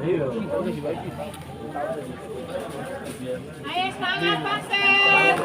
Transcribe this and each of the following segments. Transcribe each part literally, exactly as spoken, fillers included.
Ayo, semangat, Pak Ser.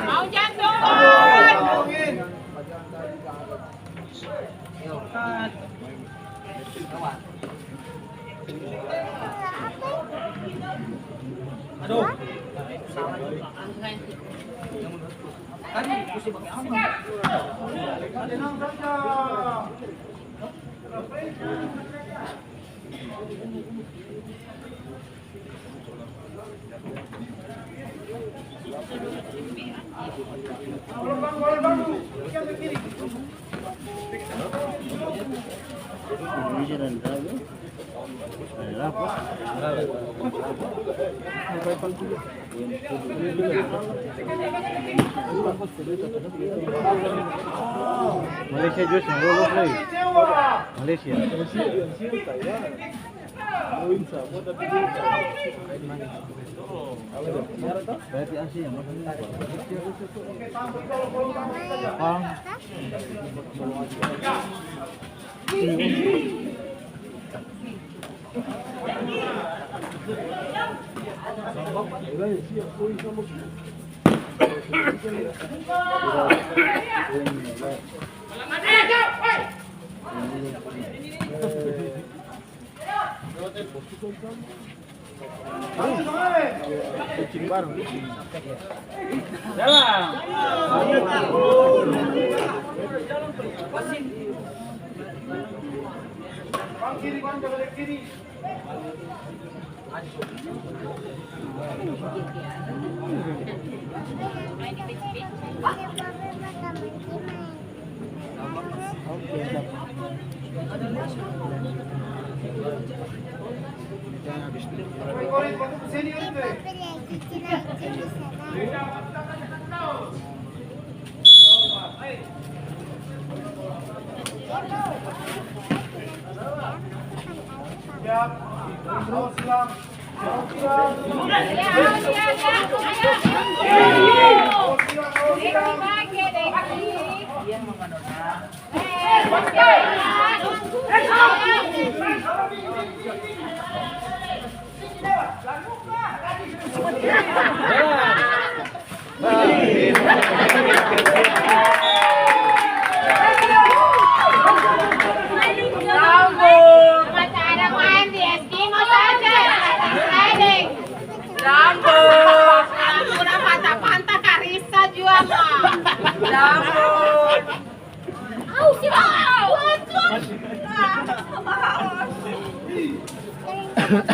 Mau jantung. Aduh. Malaysia jua seng lolos lai. Malaysia. Berarti Asia yang masuk. Jepang.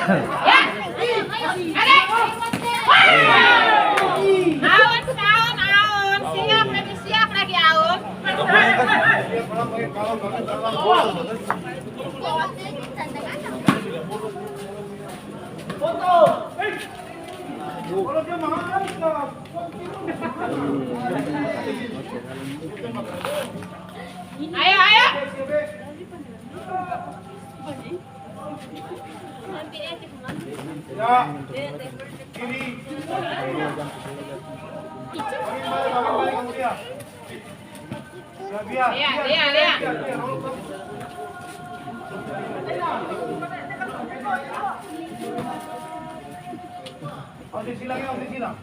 Aun, Aun, Aun. Siap, lagi siap lagi, Aun. Ayo, ayo. Ya. Kiri. Balik, balik, balik, balik, ya. Ya, biar, biar, biar, biar, biar. Awas di silang, ya, awas di silang.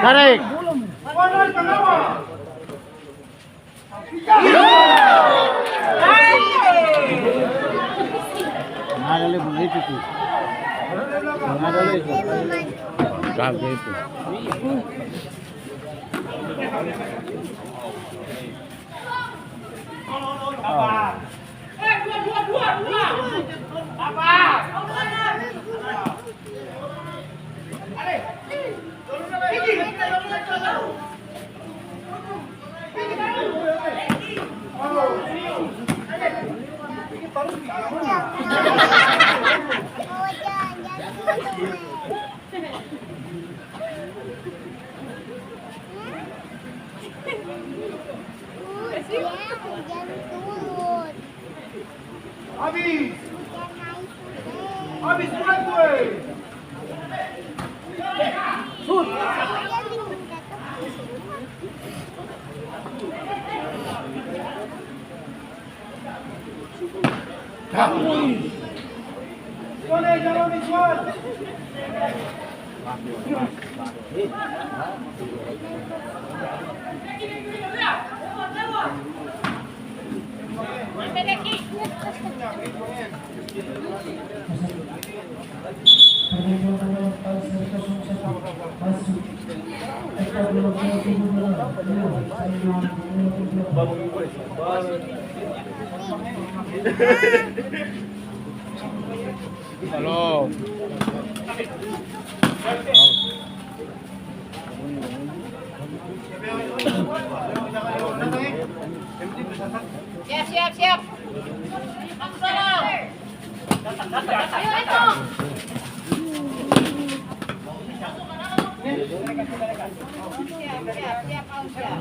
Tarik. Ada lagi bola itu tuh. Ada lagi. Jaga itu. Abis. Abis, mulai, mulai. Sut. Halo. Siap, siap, siap. Ayo, Eko. Siap, siap, siap, Om, siap.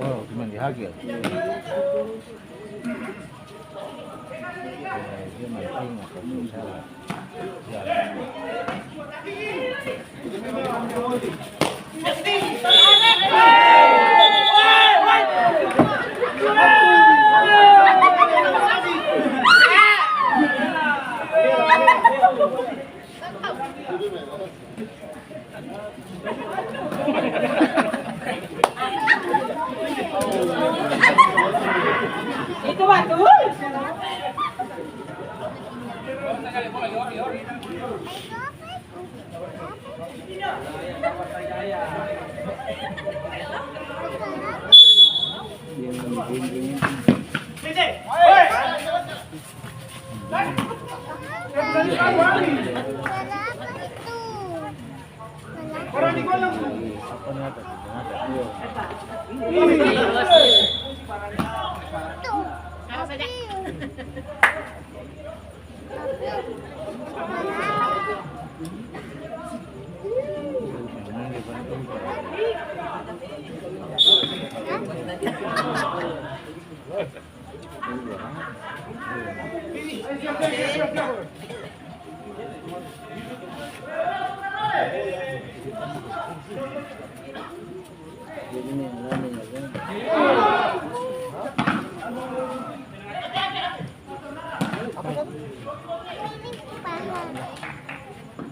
Oh, cuma di Hagel. Eh, dia mancing apa susah. Ya. Itu batul.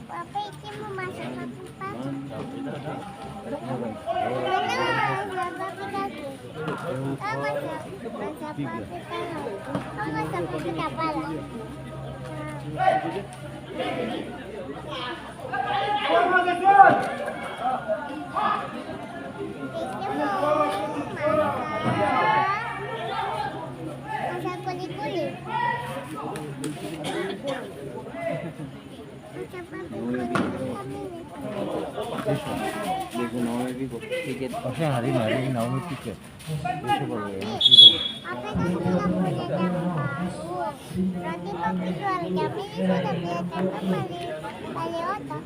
Papa, itu mau masak apa, Papa? Mana? Papa, Papa, Papa. Kau masak, masak apa, Papa? Kau masak apa, Papa? Itu mau masak, masak kuli-kuli. Harina, harina, Naomi pikir. Apa yang bilang punya jam baru? Berarti waktu jual jam ini sudah punya jam kembali. Balik oto.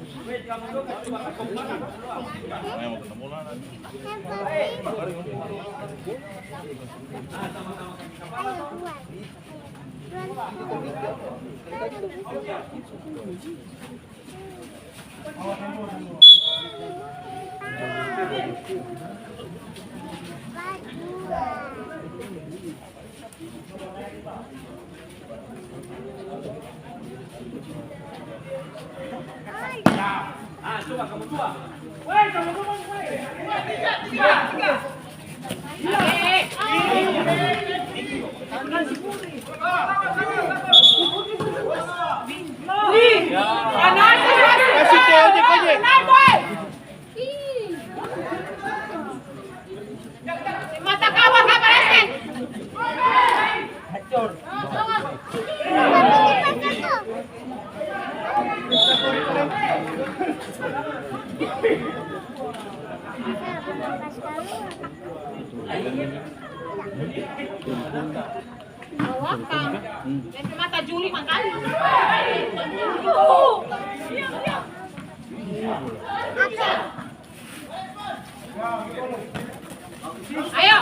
Ayo, Tuan. Mata kawa, kawa, resen. Awaka. Yang mata Juli mangkali. Ayo.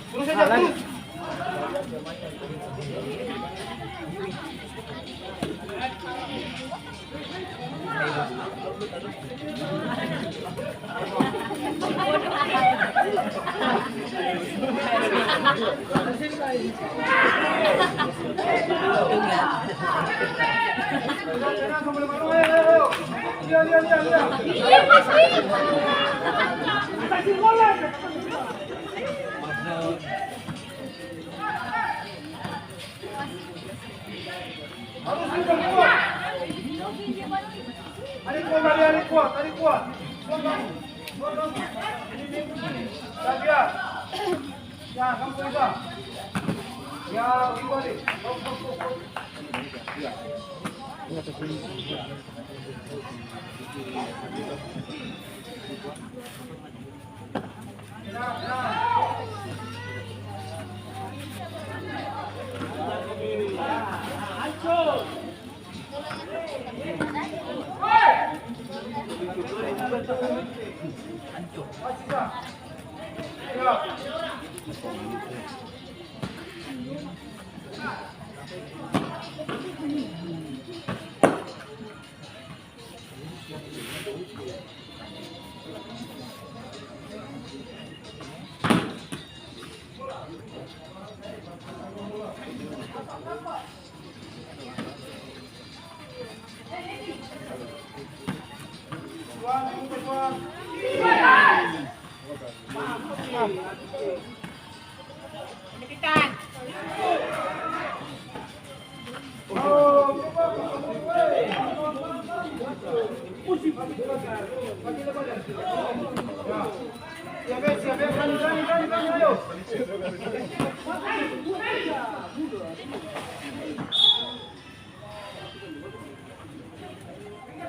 Terus aja, terus. Harus kuat, kuat. Tarik kuat, tarik, tarik kuat, tarik kuat. Kuat, kuat. Kuat, kuat. Ini, ini, ini. Ya, biar. Ya, kamu pegang. Ya, ini balik. Kuat, kuat, kuat, kuat. Ya.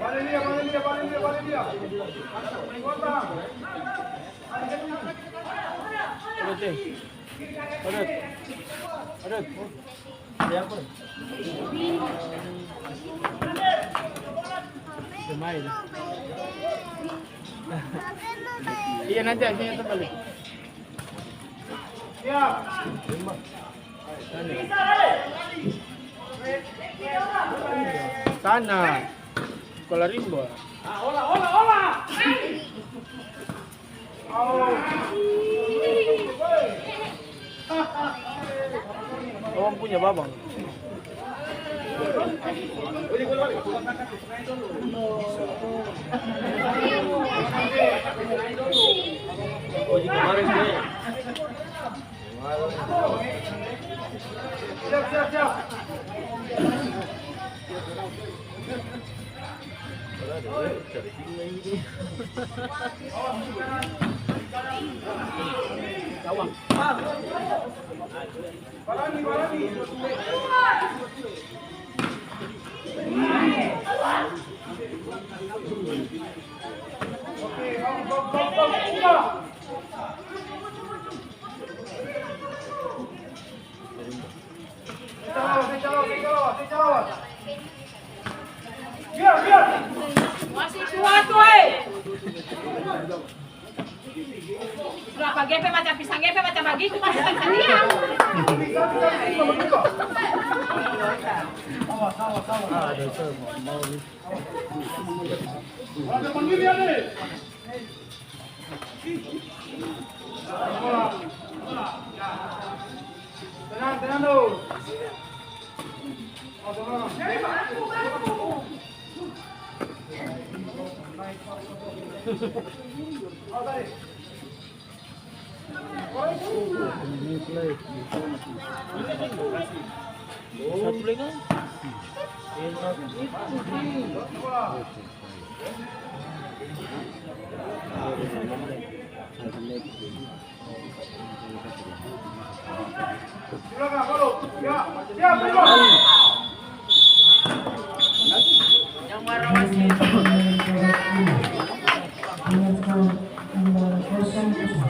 Bale dia, bale dia, bale dia, bale dia. Adut, eh. Adut. Adut. Ada apa? Pemain. Iya, nanti akhirnya terbalik. Siap. Sana. Sekolah rimba. Orang punya babang. Siap, siap, siap. Balangi, balangi. Oke, bagus, bagus, bagus, bagus. Sudah. Masih kuat, woi. Berapa gepe macam pisang gepe macam bagitu, masih bisa diam. Ada panggil dia, deh. Tenang, tenang dulu. Satu lagi.